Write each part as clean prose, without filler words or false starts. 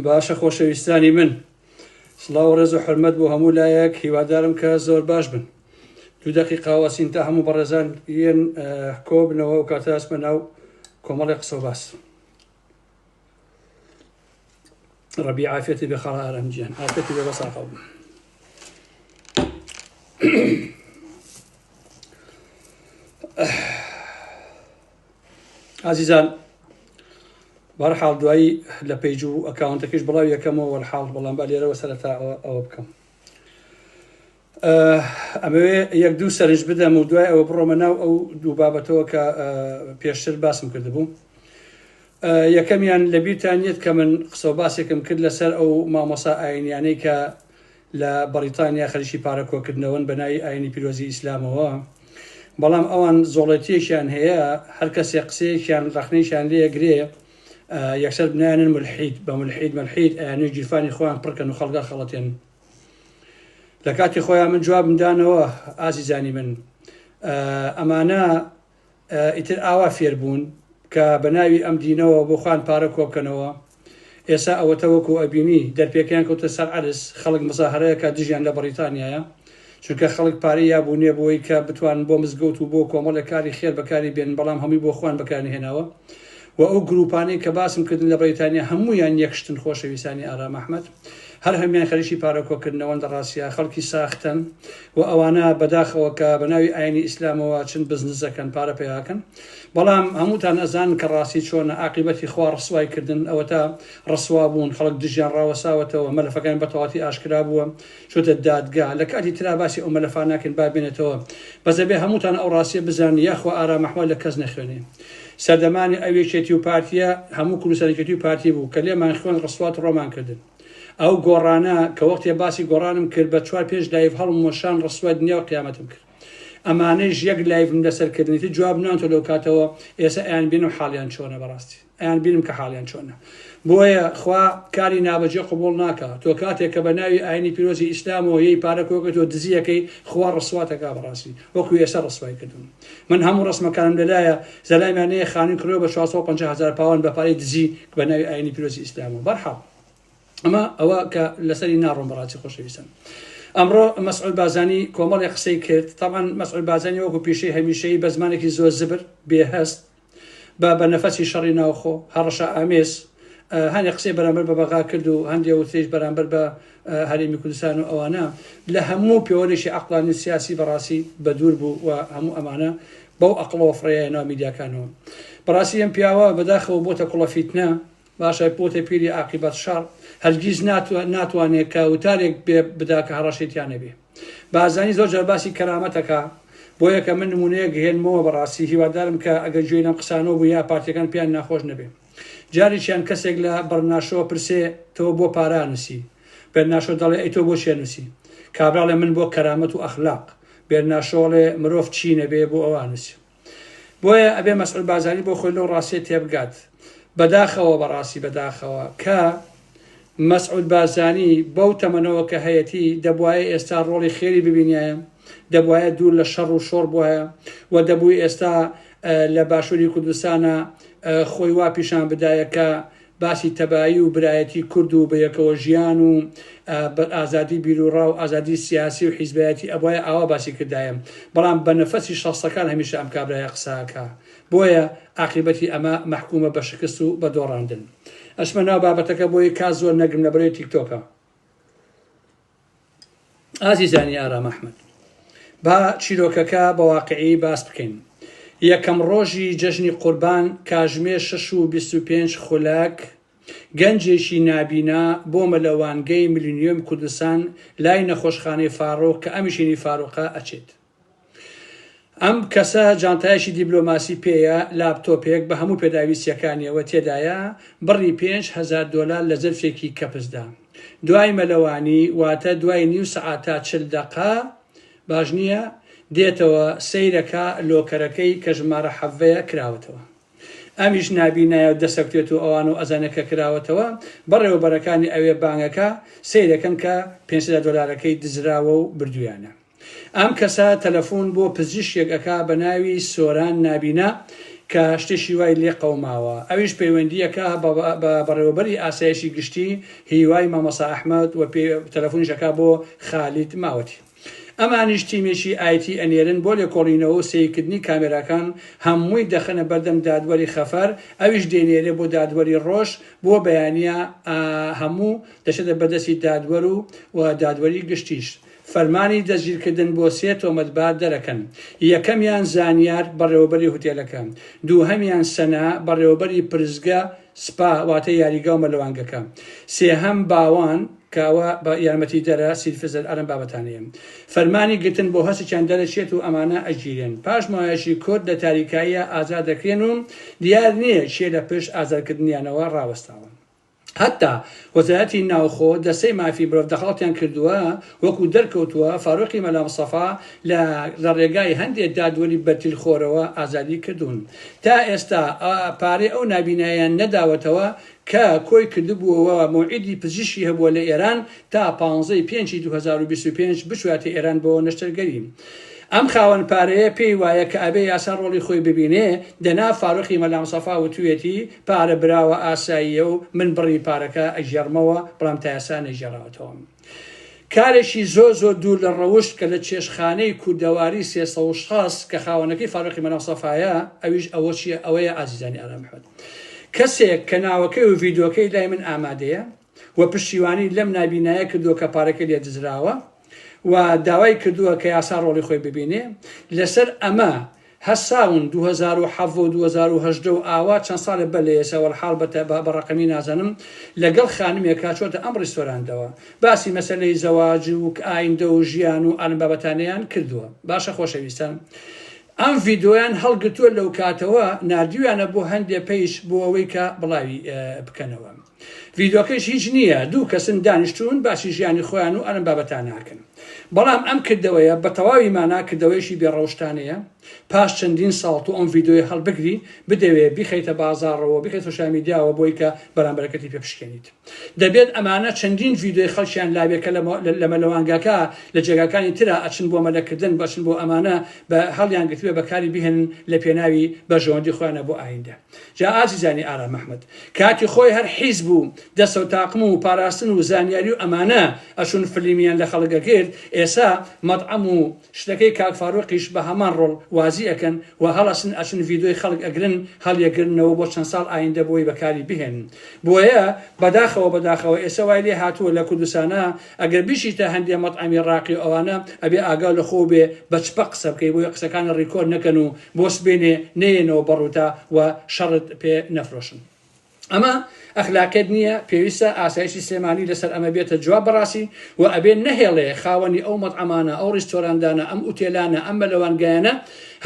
باشە خۆشەویستانی من سڵاو و ڕێز و حرمەت بۆ هەموو لایەک هیوادارم کە زۆر باش بن دوو دەقیقا وەسین تا هەموو بەڕێزان یەن کۆبنەوە و کاتە ئەچمە ناو کۆمەڵی قسە و باس ڕەبی عافیەتی بێ خاڵە ئارام گیان عافیەتی بێ بەساقەو بم ئازیزان بەرحاڵ دوایی لە page و ئەکاونتەکەش بڵاو یەکەمەوە وەلحاڵ بەڵام با لێرەوە سەرەتا ئەوە بکەم ئەمەوێ یەک دوو سەرنج بدەم و دوای ئەوە بڕۆمە ناو ئەو دوو بابەتەوە کە پێشتر باسم کردبوو. یەکەمیان لەبیرتان نیت کە من قسە و باسێکم کرد لەسەر ئەو مامۆسا ئاینیانەی کە لە بەڕیتانیا خەریکی پارە کۆکردنەوەن بە ناوی ئاینی پیرۆزی ئیسلامەوە بەڵام ئەوان زۆڵێتیەکیان هەیە هەر کەسێک قسەیەکیان ڕەخنەیەکیان لێگرێ یەکسەر بنایانن ملحید بە ملحید ملحید ئەیانوێ گیرفانی خۆیان پڕکەن و خەڵکە خەڵەتێن لە کاتی خۆیان من جوابم دانەوە ئازیزانی من ئەمانە ئیتر ئاوا فێر بوون کە بە ناوی ئەم دینەوە بۆ خۆیان پارە کۆبکەنەوە ئێسا ئەوەتە وەکو ئەبینی دەرپێکەیان کەوتە سەر عەرز خەڵک مزاهەرەیەکە دژیان لە بەڕیتانیایە چونکە خەڵک پارەی یابوو نیە بۆی کە بتوانن بۆ مزگەوت و بۆ کۆمەڵێک کاری خێر بەکاری بێنن بەڵام هەمووی بۆ خۆیان بەکاریان هێناوە و ئەو گروپانەی کە باسم کردن لە بەریتانیا هەموویان یەک شتن خۆشەویستانی ئارام ئەحمەد هەر هەموویان خەریکی پارە کۆکردنەوەن لە ڕاستیا خەڵکی ساختەن و ئەوانە بەداخەوە کە بە ناوی ئاینی ئیسلامەوە چن بزنس ئەکەن پارە پەیاکەن بەڵام هەمووتان ئەزانن کە ڕاستی چۆنە ئاقیبەتی خوا ڕسوای کردن ئەوەتا ڕسوا بوون خەڵک دژیان ڕاوەساوەتەوە مەلەفەکان بەتەواتی ئاشکرا بووە چۆتە دادگا لە کاتی ترا باسی ئەو مەلەفا ناکەین با بێنێتەوە بەس ئەبێ هەمووتان ئەو ڕاستیە بزانن یاخوا ئارام ئەحمەد لە کەس نەخوێنێ سەردەمانی ئەو یەکێتی و پارتیە هەموو کوردستان یەکێتی و پارتی بوو کە لێمان خوێن ڕسوات ڕۆمان کردن ئەو گۆڕانە کە وەختێ باسی گۆڕانم کرد بە چوار پێنج live هەڵم وەشان ڕسوای دنیا و قیامەتم کرد ئەمانەیش یەک live م لەسەر کردن ئیتر جواب نانتۆ لەو کاتەوە ئێستا ئەیان بینم حاڵیان چۆنە بەڕاستی ئەیان بینم کە حاڵیان چۆنە بۆیە خوا کاری نابەجێ قبوڵ ناکا تۆ کاتێک کە بە ناوی ئاینی پیرۆزی ئیسلامەوە یەی پارە کۆکەیتەوە دزیەکەی خوا ڕسواتەکا بەڕاستی وەکو ئێستا ڕسوای کردوون من هەموو ڕسمەکانم لەلایە زەلامیان نەیە خانووی کڕیوە بە 450 هەزار پاوان بە پارەی دزی بە ناوی ئاینی پیرۆزی ئیسلامەوە بەرحاڵ ئەمە ئەوە کە لەسەری ناڕۆم بەڕاستی خۆشەویستن ئەمڕۆ مەسعود بازانی کۆمەڵی قسەی کرد طبعا مەسعود بازانی وەکو پیشەی هەمیشەی بە زمانێکی زۆر زبر بێهەست بە بە نەفەسی شەڕی ناوخۆ هەڕەشە ئامێز هەندێک قسەی بەرامبەر بە بەغا کرد و هەندێک وتریش بەرامبەر بە هەرێمی کوردستان و ئەوانە لە هەموو پێوەرێکی عەقڵانی سیاسی بەڕاستی بە دوور بوو و هەموو ئەمانە بەو ئەقڵەوە فڕێیە ناو میدیاکانەوە بەڕاستی ئەم پیاوە بەداخەوە بۆتە کوڵە فیتنە باشە بۆتە پیری عاقیبەت شەڕ هەرگیز ناتوانێ کە وتارێک بێ بدا کە هەڕەشەی تیا نەبێ. بارزانی زۆر جار باسی کەرامەت ئەکا بۆیە کە من نمونەیەک هێنمەوە بەڕاستی هیوادارم کە ئەگەر گوێی لەم قسانەوە بوو یا پارتیەکان پێیان ناخۆش نەبێ. جارێکیان کەسێک لە بەرناشۆ پرسێ تۆ بۆ پارە ئەنوسی؟ بەرناشۆ دەڵێ ئەی تۆ بۆ چی ئەنوسی؟ کابرا ئەڵێ من بۆ کەرامەت و ئەخلاق. بێرناشۆ ئەڵێ مرۆڤ چی نەبێ بۆ ئەوە ئەنوسی. بۆیە ئەبێ مەسعود بارزانی بۆ خۆی لەو ڕاستیە تێبگات. بەداخەوە بەڕاستی بەداخەوە کە مەسعود بارزانی بەو تەمەنەوە کە هەیەتی دەبوایە ئێستا ڕۆڵی خێری ببینیایە، دەبوایە دوور لە شەڕ و شۆڕ بوایە و دەبوو ئێستا لە باشووری کوردستانا خۆی وا پیشان بدایە کە باسی تەبایی و برایەتی کورد و بەیەکەوە ژیان و ئازادی بیروڕا و ئازادی سیاسی و حیزبایەتی ئەبوایە ئاوا باسی کردایە بەڵام بە نەفەسی شەستەکان هەمیشە ئەم کابرایە قسە ئەکا بۆیە ئاقیبەتی ئەمە مەحکومە بە شکست و بە دۆڕاندن ئەچمە ناو بابەتەکە بۆی کات زۆر نەگرم لەبەرەی تیکتۆکە. ئازیزانی ئارام ئەحمەد با چیرۆکەکە بە واقعی باس بکەین یەکەم ڕۆژی جەژنی قوربان کاژمێر 6:25 خولەک گەنجێکی نابینا بۆ مەلەوانگەی ملینیۆم کوردستان لای نەخۆشخانەی فاروق کە ئەمیشینی فاروقە ئەچێت ئەم کەسە جانتایەکی دیبلۆماسی پێیە، لاپتۆپێک بە هەموو پێداویستییەکانیەوە تێدایە، بڕی 5000 دۆلار لە زەرفێکی کەپسدا. دوای مەلەوانی، واتە دوای نیو سەعات تا 40 دەقە، باش نییە، دێتەوە، سەیرەکا لۆکەرەکەی کە ژمارە حەڤەیە کراوەتەوە. ئەمیش نابینایە و دەسەکوتێت و ئەوانە و ئەزانێ کە کراوەتەوە، بەڕێوەبەرەکانی ئەوێ بانگەکە، سەیرەکەن کە 500 دۆلارەکەی دزراوە و بردوویانە. ئەم کەسە تەلەفون بۆ پزیشکێک ئەکا بە ناوی سۆران نابینا کە شتێکی وای لێ قەوماوە ئەویش پەیوەندییەکە بە بەڕێوەبەری ئاسایشی گشتی هیوای مامۆستا ئەحمەد و تەلەفونیش ئەکا بۆ خالید ماوەتی. ئەمانیش تیمێکی ئایتی ئەنێرن بۆ لێکۆڵینەوە و سەیرکردنی کامێراکان، هەمووی دەخەنە بەردەم دادوەری خەفەر، ئەویش دەینێرێ بۆ دادوەری ڕۆژ بۆ بەیانیا هەموو دەچێتە بەردەستی دادوەر و و دادوەری گشتیش فەرمانی دەستگیرکردن بۆ سێ تۆمەتبار دەرەکەن، یەکەمیان زانیار بەڕێوەبەری هوتێلەکە، دووهەمیان سەنا بەڕێوەبەری پرسگە سپا واتە یاریگا و مەلەوانگەکە، سێهەم باوان کە ئەوە بە یارمەتیدەرە سیرفزەر ئەرم بابەتانەیە. فەرمانی گرتن بۆ هەرسێکیان دەرەچێت و ئەمانە ئەگیرێن. پاش ماوەیەکی کورت لە تاریکاییە ئازاد دەکرێن و دیار نییە کێ لە پشت ئازادکردنیانەوە ڕاوەستاوە. هەتا وەزارەتی ناوخۆ، دەستەی مافی مرۆڤ دەخاڵتیان کردووە، وەکو دەرکەوتووە فاروقی مەلا مستەفا لە لە ڕێگای هەندێ دادوەری بەرتیل خۆرەوە ئازادی کردوون. تا ئێستا پارەی ئەو نابینایەیان نەداوەتەوە کە کۆی کردبووەوە مەوعیدی پزیشکی هەبووە لە ئێران تا پانزە ی پێنجی 2025 بچواتە ئێران بۆ نەشتەرگەری. ئەم خاوەن پارەیە پێی وایە کە ئەبێ یاسا ڕۆڵی خۆی ببینێ، دەنا فاروقی مەلا مستەفا وتویەتی پارە براوە ئاساییە و من بڕی پارەکە ئەگێڕمەوە، بەڵام تا ئێستا نەیگێڕاوەتەوە. کارێکی زۆر زۆر دوور لە ڕەوشت کە لە چێشتخانەی کوردەواری 360 کە خاوەنەکەی فاروقی مەلا مستەفایە ئەویش ئەوە چیە ئەوەیە ئازیزانی ئارام محمد کەسێک کە ناوەکەی و ڤیدۆکەی لای من ئامادەیە و پشتیوانی لەم نابینایە کردووە کە پارەکەی لێ دزراوە و داوای کردووە کە یاسا ڕۆڵی خۆی ببینێ لەسەر ئەمە هەساون 2017 و 2018 و ئاوا چەند ساڵێ بەر لە ئێستا وەلحاڵ بە بە ڕەقەمی نازانم لەگەڵ خانمێکا چۆتە ئەم ڕیستۆراندەوە باسی مەسەلەی زەواج و ئایندە و ژیان و ئالم بابەتانەیان کردووە باشە خۆشەویستان ئەم ڤیدۆیان هەڵگرتووە لەو کاتەوە ناردویانە بۆ هەندێ page بۆ ئەوەی کە بڵاوی بکەنەوە ڤیدۆکەش هیچ نییە دوو کەسن دانیشتوون باسی ژیانی خۆیان و ئەم بابەتانە ئەکەن بەڵام ئەم کردەوەیە بە تەواوی مانا کردەوەیەکی بێ ڕەوشتانەیە پاش چەندین ساڵ تۆ ئەم ڤیدۆیە هەڵبگری بدەوێ بیخەیتە بازاڕەوە بیخەیتە social media وە بۆی کە بەرامبەرەکەتی پێ بشکێنیت دەبێت ئەمانە چەندین ڤیدۆی خەڵکیان لابێ کە لە مەلەوانگاکە لە جێگاکانی ترا ئەچن بۆ مەلەکردن بەچن بۆ ئەمانە بە هەڵیان گرتبێ بەکاری بهێنن لە پێناوی بەرژەوەندی خۆیانە بۆ ئایندە جا ئازیزانی ئارام ئەحمەد کاتی خۆی هەر حیزب و دەستەو تاقم و پاراستن و زانیاری و ئەمانە ئەچون فلیمیان لە خەڵک ئەکرد ئێسا مەتعەم و شتەکەی کاک فاروقیش بە هەمان ڕۆڵ وازی ئەکەن و هەڵەسن ئەچن ڤیدۆی خەڵک ئەگرن هەڵیەگرنەوە بۆ چەند ساڵ ئایندە بۆی بەکاری بهێنن بۆیە بەداخەوە بەداخەوە ئێسە وای لێ هاتووە لە کوردستانا ئەگەر بچیتە هەندێ مەتعەمی ڕاقی و ئەوانە ئەبێ ئاگاو لە خۆو بێ بە چپە قسە بکەی بۆیە قسەکانت ڕیکۆرد نەکەن و بۆ سبەینێ نەیەنەوە بەڕووتا و شەڕت پێ نەفرۆشن. ئەمە ئەخلاقیەت نییە، پێویستە ئاسایشی سلێمانی لەسەر ئەمە بێتە جواب بەڕاستی و ئەبێ نەهێڵێ خاوەنی ئەو مەتعەمانە، ئەو ڕیستۆراندانە، ئەم ئوتێلانە، ئەم مەلەوانگایانە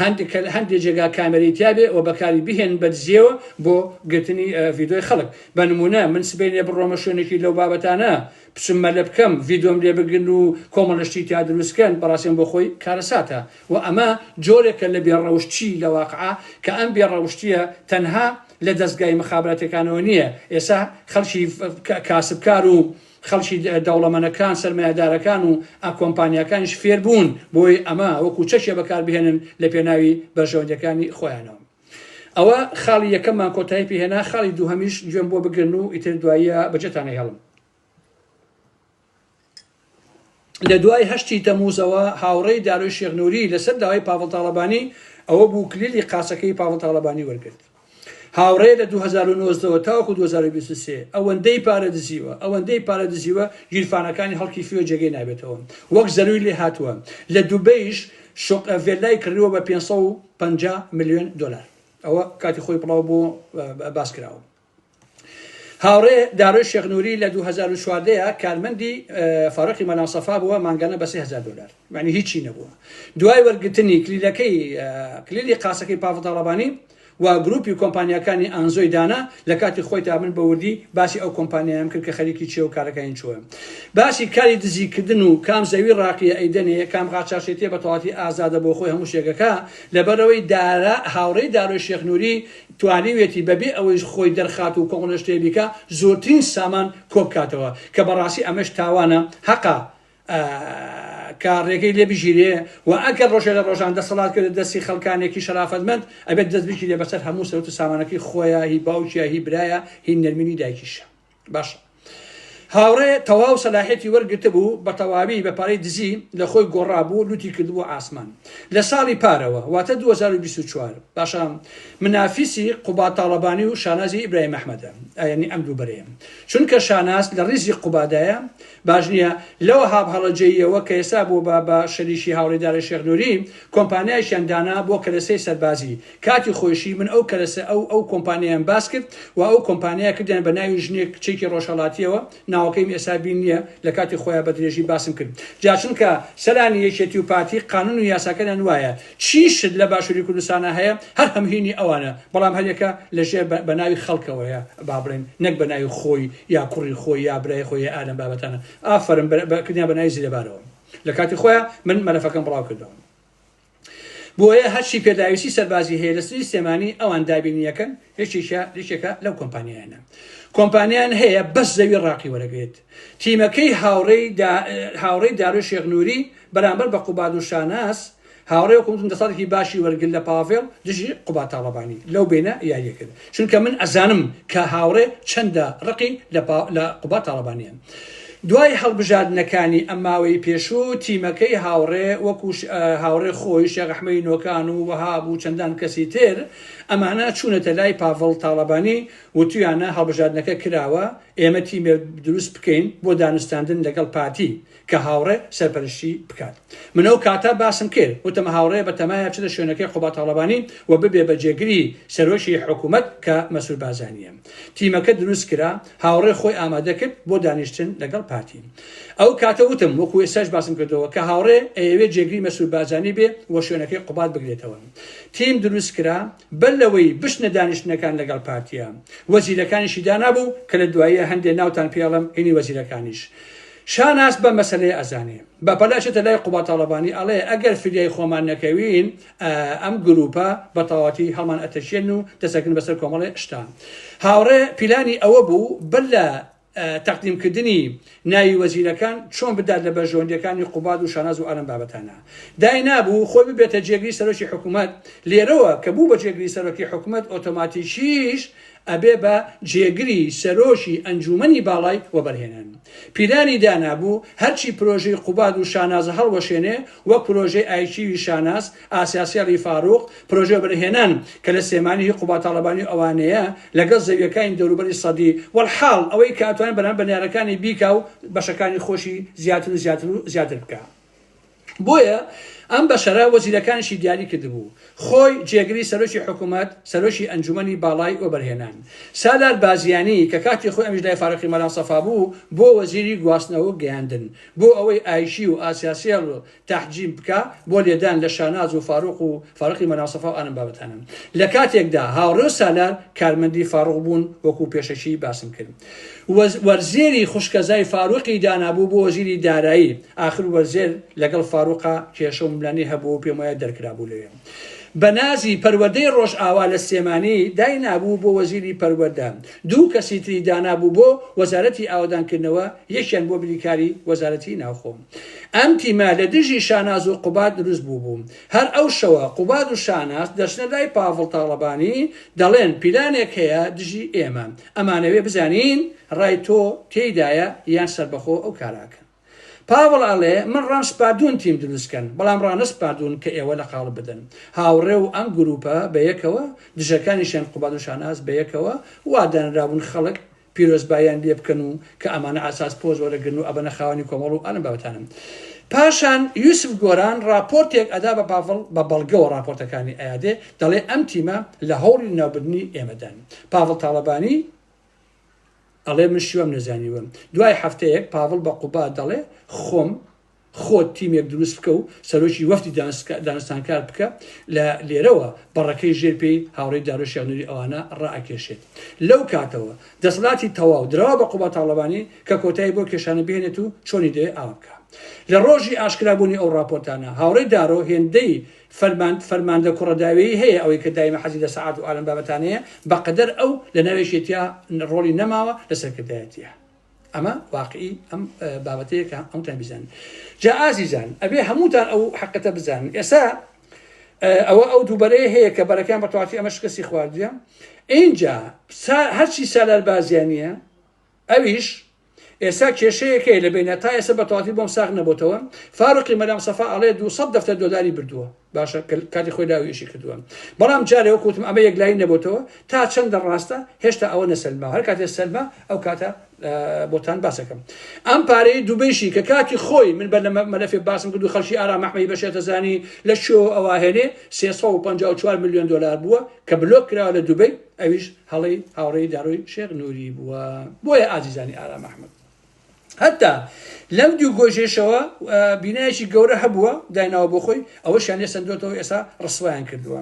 هەندێ کە هەندێ جێگا کامێرەی تیابێ و بەکاری بهێنن بە دزیەوە بۆ گرتنی ڤیدۆی خەڵک. بە نموونە من سبەینێ بڕۆمە شوێنێکی لەو بابەتانە بچم مەلە بکەم ڤیدۆم لێ بگرن و کۆمەڵە شتی تیا دروست کەن بەڕاستی ئەم بۆ خۆی کارەساتە و ئەمە جۆرێکە لە بێ ڕەوشتی لە واقعا کە ئەم بێ ڕەوشتیە تەنها لە دەزگای مخابراتەکانەوە نییە ئێسا خەڵکی کاسبکار و خەڵکی دەوڵەمەنەکان سەرمایەدارەکان و کۆمپانیاکانیش فێر بوون بۆی ئەمە وەکو چەکێ بەکاربهێنن لە پێناوی بەرژەوەندیەکانی خۆیانەوە. ئەوە خاڵی یەکەممان کۆتایی پێهێنا، خاڵی دووهەمیش گوێم بۆ بگرن و ئیتر دواییە بەجێتان ئەهێڵم. لە دوای هەشتی تەموزەوە هاوڕێی دارۆی شێخ نوری لەسەر داوای پاڤڵ تاڵەبانی ئەوە بوو کلیلی قاسەکەی پاڤڵ تاڵەبانی وەرگرت. هاوڕێ لە 2019 ەوە تاوەکو 2023 ئەوەندەی پارە دزیوە ئەوەندەی پارە دزیوە گیرفانەکانی هەڵکیفیوە جێگەی نابێتەوە وەک زەروی لێ هاتووە لە دوبەیش شوقە ڤێلای کڕیوە بە 550 ملیۆن دۆلار ئەوە کاتی خۆی بڵاو بۆ باس کراوە. هاوڕێ دارۆی شێخ نوری لە 2014 کارمەندی فاروقی مەلا سەفا بووە مانگانە بە 3000 دلار یعنی هیچی نەبووە دوای وەرگرتنی کلیلەکەی کلیلی قاسەکەی پاڤڵ تاڵەبانی و گروپی کۆمپانیاکانی ئانزۆی دانا لە کاتی خۆیدا من بە وردی باسی ئەو کۆمپانیایەم کرد کە خەریکی چیە و کارەکانی چۆە باسی کاری دزی کردن و کام زەوی ڕاقیە ئەیدەنێ کام قاچاخچێتیە بە تەواتی ئازادە بۆ خۆی هەموو شتێکەکە لەبەرئەوەی دارا هاوڕێی دارۆی شێخ نوری توانیویەتی بەبێ ئەوەی خۆی دەرخات و کۆمەڵە شتێ بیکا زۆرترین سامان کۆبکاتەوە کە بەڕاستی ئەمەش تاوانە هەقە. کە ڕێگەی لێ بگیرێ و ئەگەر ڕۆژێ لە ڕۆژان دەسەڵات کەوتە دەستی خەڵکانێکی شەرافەتمەند ئەبێت دەست بگیرێ بەسەر هەموو سەروەت و سامانەکەی خۆیا هی باوکیە هی برایە هی نەرمینی دایکیشە. باشە هاوڕێ تەواو سەلاحیەتی وەرگرتبوو بە تەواوی بە پارەی دزی لە خۆی گۆڕابوو لوتی کردبوو ئاسمان لە ساڵی پارەوە واتە 2024 باشە منافیسی قوباد تاڵەبانی و شانازی ئیبراهیم ئەحمەدە یعنی ئەم دوو بەرەیە چونکە شاناز لە ڕیزی قوبادایە باش نییە لەوە هاب هەڵەجەییەوە کە ئێستا بووە بە بە شەریکی هاوڕێی دارە شێخ نوری کۆمپانیایشیان دانا بۆ کەرەسەی سەربازی کاتی خۆیشی من ئەو کەرەسە ئەو ئەو کۆمپانیایەم باس کرد و ئەو کۆمپانیایە کردیان بە ناوی ژنێک کچێکی ڕۆژهەڵاتیەوە ناوەکەیم ئێستا بیر نییە لە کاتی خۆیا بە درێژی باسم کرد جا چونکە سەرانی یەکێتی و پارتی قانون و یاساکەیان وایە چی شت لە باشوری کوردستانا هەیە هەر هەمهینی ئەوانە بەڵام هەریەکە لە ژێر بە ناوی خەڵکەوەیە با بڵێین نەک بە ناوی خۆی یا کوڕی خۆی یا برای خۆی یا ئالەم بابەتانە ئافەرم کردیان بە ناوی زلێبارەوە لە کاتی خۆیا من مەلەفەکەم بڵاو کردەوە. بۆیە هەرچی پێداویستی سەربازی هەیە لە سنوری سلێمانی ئەوان دابینی ئەکەن، یەکێکە یەکێکە لەو کۆمپانیایانە. کۆمپانیان هەیە بەس زەوی ڕاقی وەرەگرێت. تیمەکەی هاوڕێی دا هاوڕێی دارۆی شێخ نوری بەرامبەر بە قوباد و شاناز هاوڕێ وەکو وتم دەسەڵاتێکی باشی وەرگرت لە پاڤێڵ دژی قوباد تاڵەبانی لەو بەینە یاریە کرد. چونکە من ئەزانم کە هاوڕێ چەندە ڕقی لە لە قوباد تاڵەبانیە. دوای هەڵبژاردنەکانی ئەم ماوەی پێشوو تیمەکەی هاوڕێ وەکو هاوڕێ خۆی شێخ ئەحمەدی نۆکان و وەهاب و چەندان کەسی تر ئەمانە چوونەتە لای پاڤڵ تاڵەبانی وتویانە هەڵبژاردنەکە کراوە ئێمە تیمێک دروست بکەین بۆ دانوستاندن لەگەڵ پارتی کە هاوڕێ سەرپەرشتی بکات. من ئەو کاتە باسم کرد، وتم هاوڕێ بە تەمایە بچێتە شوێنەکەی قوباد تاڵەبانی و ببێ بە جێگری سەرۆکی حکومەت کە مەسرور بارزانییە. تیمەکە دروست کرا، هاوڕێ خۆی ئامادە کرد بۆ دانیشتن لەگەڵ پارتی. ئەو کاتە وتم، وەکو ئێستاش باسم کردەوە، کە هاوڕێ ئەیەوێ جێگری مەسرور بارزانی بێ و شوێنەکەی قوباد بگرێتەوە. تیم دروست کرا، بەر لەوەی بچنە دانیشتنەکان لەگەڵ پارتیە وەزیرەکانیشی دانابوو کە لە دواییە هەندێ ناوتان پێ ئەڵێم هینی وەزیرەکانیش شاناز بەم مەسەلەیە ئەزانێ بە پەلە ئەچێتە لای قوباد تاڵەبانی ئەڵێ ئەگەر فریای خۆمان نەکەوین ئەم گروپە بە تەواوەتی هەڵمان ئەتەکێن و دەسەکن بەسەر کۆمەڵێ شتا هاوڕێ پیلانی ئەوە بوو بەر لە تەقدیم کردنی ناوی وەزیرەکان چۆن بدات لە بەرژەوەندیەکانی قوباد و شاناز و ئالەم بابەتانە داینابوو خۆی ببێتە جێگری سەرۆکی حکومەت لێرەوە کە بوو بە جێگری سەرۆکی حکومەت ئۆتۆماتیکیش ئەبێ بە جێگری سەرۆکی ئەنجومەنی باڵای وەبەرهێنان پیلانی دانابوو هەرچی پرۆژەی قوباد و شانازە هەڵوەشێنێ وەک پرۆژەی ئایکیوی شاناز ئاسیاسێڵی فاروق، پرۆژەی وەبەرهێنان کە لە سلێمانی هی قوباد تاڵەبانی و ئەوانەیە، لەگەڵ زەوییەکانی دەوروبەری سەدی، وەلحاڵ ئەوەی کە ئەتوانێت بەرامبەر بە نەیارەکانی بیکا و بەشەکانی خۆشی زیاتر و زیاتر و زیاتر بکا. بۆیە ئەم بەشەرە وەزیرەکانیشی دیاری کردبوو، خۆی، جێگری سەرۆکی حکومەت، سەرۆکی ئەنجومەنی باڵای وەبەرهێنان. سالار بازیانی کە کاتی خۆی ئەمیش لای فاروقی مەلا سەفا بوو، بۆ وەزیری گواستنەوە و گەیاندن. بۆ ئەوەی ئایشی و ئاسیاسێڵ و تەحجیم بکا بۆ لێدان لە شاناز و فاروق و فاروقی مەلا سەفا و ئالەم بابەتانە لە کاتێکدا هاوڕێ و سالار کارمەندی فاروق بوون وەکو پێشەکی باسم کرد وەرزێری خوشکەزای فاروقی دانابوو بۆ وەزیری دارایی ئاخر وەرزێر لەگەڵ فاروقا کێشە و ململانێی هەبوو و پێم وایە دەرکرابوو لەوێ بەنازی پەروەردەی ڕۆژئاوا لە سلێمانی داینابوو بۆ وەزیری پەروەردە دوو کەسی تری دانابوو بۆ وەزارەتی ئاوەدانکردنەوە یەکیان بۆ بریکاری وەزارەتی ناوخۆ. ئەم تیمە لە دژی شاناز و قوباد دروست بووبوو. هەر ئەو شەوە قوباد و شاناز دەچنە لای پاڤڵ تاڵەبانی دەڵێن پیلانێک هەیە دژی ئێمە، ئەمانەوێ بزانین ڕای تۆ تێیدایە یان سەربەخۆ ئەو کارە ئەکەن. پاڤڵ ئەڵێ من ڕام سپاردوون تیم دروست کەن، بەڵام ڕانەسپاردوون کە ئێوە لە قاڵب بدەن. هاوڕێ و ئەم گرووپە بەیەکەوە، دژەکانیشیان قوباد و شاناز بەیەکەوە وا دانرابوون خەڵک پیرۆزباییان لێ بکەن و کە ئەمانە ئاساس پۆز وەرەگرن و ئەبەنە خاوەنی کۆمەڵ و ئالەم بابەتانە. پاشان یوسف گۆران ڕاپۆرتێک ئەدا بە پاڤڵ بە بەڵگەوە ڕاپۆرتەکانی ئەیادێ دەڵێ ئەم تیمە لە هەوڵی لەناوبردنی ئێمەدان. پاڤڵ تاڵەبانی ئەڵێ من شیوەم نەزانیوە. دوای هەفتەیەک پاڤڵ بە قوباد دەڵێ خۆم خۆت تیمێک دروست بکە و سەرۆکی وەفدی دانوستانکار بکە، لە لێرەوە بەڕەکەی ژێر پێی هاوڕێی دارۆ شێخ نوری ئەوانە ڕائەکێشێت. لەو کاتەوە دەسەڵاتی تەواو دراوە بە قوباد تاڵەبانی کە کۆتایی بەو کێشانە بهێنێت و چۆنی دەوێت ئاوا بکا. لە ڕۆژی ئاشکرا بوونی ئەو ڕاپۆرتانە هاوڕێی دارۆ هێندەی فەرماند فەرماندە کوڕەداوێی هەیە ئەوەی کە دایمە حەزی لە سەعات و ئالەم بابەتانەیە بەقەدەر ئەو لە ناوێکێتیا ڕۆڵی نەماوە لە سەرکردایەتیا. ئەمە واقعی ئەم بابەتەیە کە هەمووتان بیزانن. جا ئازیزان ئەبێ هەمووتان ئەو حەقەتە بزانن. ئێستا ئەوە ئەو دووبەرەیە هەیە کە بەرەکان بە تەواتی ئەمە شکستی خواردیە. ئینجا هەرچی سالار بازیانیە ئەویش ئێستا کێشەیەک هەیە لە بینە تا ئێستا بە تەواتی بۆم ساغ نەبۆتەوە. فاروقی مەلام سەفا ئەڵێ 200 دەفتەر دۆلاری بردووە، باشە کاتی خۆی لاوی ئیشی کردووە، بەڵام جارێ وەک وتم ئەمە یەکلایی نەبۆتەوە تا چەندە ڕاستە هێشتا ئەوە نەسەلماوە، هەر کاتێ سەلما ئەو کاتە بۆتان باسەکەم. ئەم پارەی دوبەیشی کە کاتی خۆی من بەر لە مەلەفێ باسم کرد و خەڵکی ئارام ئەحمەدی بەشێتە زانی لە کوێوە ئەوە هێنێ، 354 ملیۆن دۆلار بووە کە بلۆک کراوە لە دوبەی، ئەویش هەڵەی هاوڕێی دارۆی شێخ نوری بووە. بۆیە ئازیزانی ئارام ئەحمەد هەتا لەم دوو گۆژێشەوە بینایەکی گەورە هەبووە دایناوە بۆ خۆی، ئەوەشیان لێ سەندۆتەوە ئێستا ڕسوایان کردووە.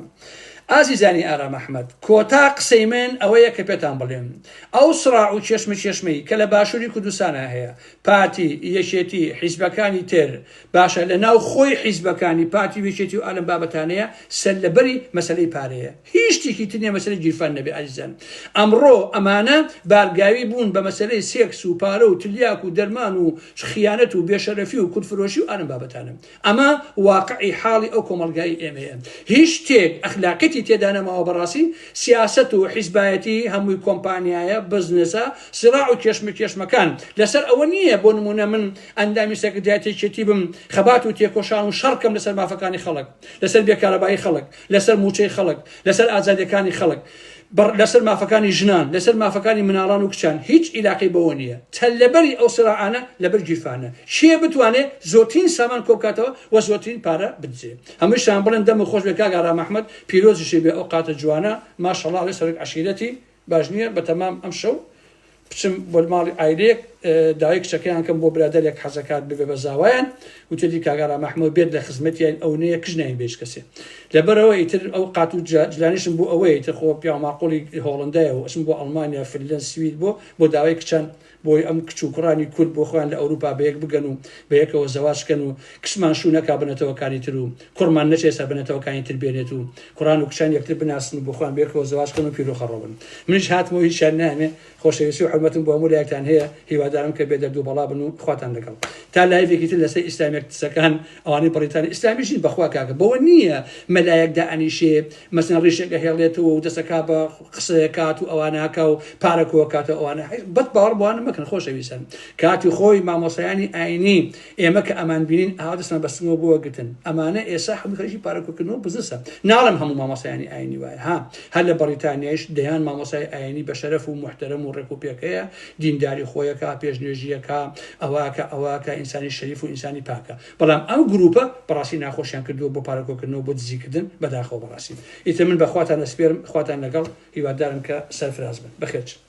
ئازیزانی ئارام ئەحمەد کۆتا قسەی من ئەوەیە کە پێتان بڵێم ئەو سڕاع و کێشمە کێشمەی کە لە باشووری کوردستانە هەیە، پارتی، یەکێتی، حیزبەکانی تر، باشە لە ناو خۆی حیزبەکانی پارتی و یەکێتی و ئالەم بابەتانەیە سەرلەبەری مەسەلەی پارەیە هیچ شتێکی تر نیە مەسەلەی گیرفان نەبێ ئازیزان ئەمڕۆ ئەمانە بارگاوی بوون بە مەسەلەی سێکس و پارە و تلیاک و دەرمان و خیانەت و بێشەرەفی و کوردفرۆشی و ئالەم بابەتانە ئەمە واقعی حاڵی ئەو کۆمەڵگای ئێمەیە هیچ شتێک ئەخلاقیەتی تێدا نەماوە بەڕاستی سیاسەت و حیزبایەتی هەمووی کۆمپانیایە بزنسە سراع و کێشمە کێشمەکان لەسەر ئەوە نییە بۆ نمونە من ئەندامی سەرکردایەتی یەکێتی بم خەبات و تێکۆشان و شەڕ کەم لەسەر مافەکانی خەڵک لەسەر بێکارەبایی خەڵک لەسەر موچەی خەڵک لەسەر ئازادیەکانی خەڵک لەسەر مافەکانی ژنان لەسەر مافەکانی مناڵان و کچان هیچ ئیلاقەی بەوە نییە لەبەری ئەو سراعانە لەبەر گیرفانە کێ بتوانێ زۆرترین سامان کۆبکاتەوە و زۆرترین پارە بدزێ هەمووشتان بڵێن دەم خۆش بێ کاک ئارام ئەحمەد پیرۆزیشی بێ ئەو قاتە جوانە ماشەڵا ئەڵێ سەرۆک عەشیرەتی باش نییە بەتەمام ئەمشەو بچم بۆ ماڵی عایلەیەک داوای کچەکەیان کەم بۆ برادەرێک حەزەکات ببێ بە زاوایان وتێتی کاک ئارام ئەحمەد بێت لە خزمەتیان ئەو نەیە کچ ناین بێ هیچ کەسێ لەبەرەوە ئیتر ئەو قات و جلانیشم بۆ ئەوەیە ئیتر خۆ پیاو ماقوڵی هۆڵندایە و ئەچم بۆ ئەڵمانیا فنلەند سوید بۆ بۆ داوای کچان بۆی ئەم کچ و کوڕانی کورد بۆ خۆیان لە ئەوروپا بەیەک بگەن و بەیەکەوە زەواج کەن و کچمان شوو نەکا بە نەتەوەکانی تر و کوڕمان نەچێ سەر بە نەتەوەکانی تر بێنێت و کوڕان و کچان یەکتر بناسن و بۆ خۆیان بەیەکەوە زەواج کەن و پیرۆخەڕۆ بن. منیش هاتمەوە هیچیان نامێ. خۆشەویستی و حورمەتم بۆ هەموو لایەکتان هەیە هیوادارم کە بێ دەرد و بەڵا بن و خواتان لەگەڵ. تا لایڤێکی تر لەسەر ئیسلامیەکتسەکان ئەوانەی بەڕیتانی ئیسلامیش نین بەخوا کاکە بەوە نییە مەلایەک دائەنیشێ مەسەن ڕیشێک ئەهێڵێتەوە و دەسەکا بە قسەیەکات و ئەواناکا و پارە کۆکاتەوە ئەوانە بەت باوەڕ بۆوانە مەکەن خۆشەویستان کاتی خۆی مامۆستایانی ئاینی ئێمە کە ئەمان بینین ئاوا دەستمان بەستنەوە بۆ گرتن ئەمانە ئێسا هەموو خەریکی پارە کۆکردنەوە بزنسە ناڵێم هەموو مامۆستایانی ئاینی وایە ها هەر لە بەڕیتانیایش دەیان مامۆستای ئاینی بە شەرەف و موحتەرەم و ڕێک و پێک هەیە دینداری خۆیەکا پێش نوێژیەکا ئەواکە ئەواکە ئینسانی شەریف و ئینسانی پاکە بەڵام ئەم گروپە بەڕاستی ناخۆشیان کردووە بۆ پارە کۆکردنەوە بۆ دزیکردن بەداخەوە بەڕاستی ئیتر من بە خواتان ئەسپێرم خواتان لەگەڵ هیوادارم کە سەرفراز بن بەخێرچن.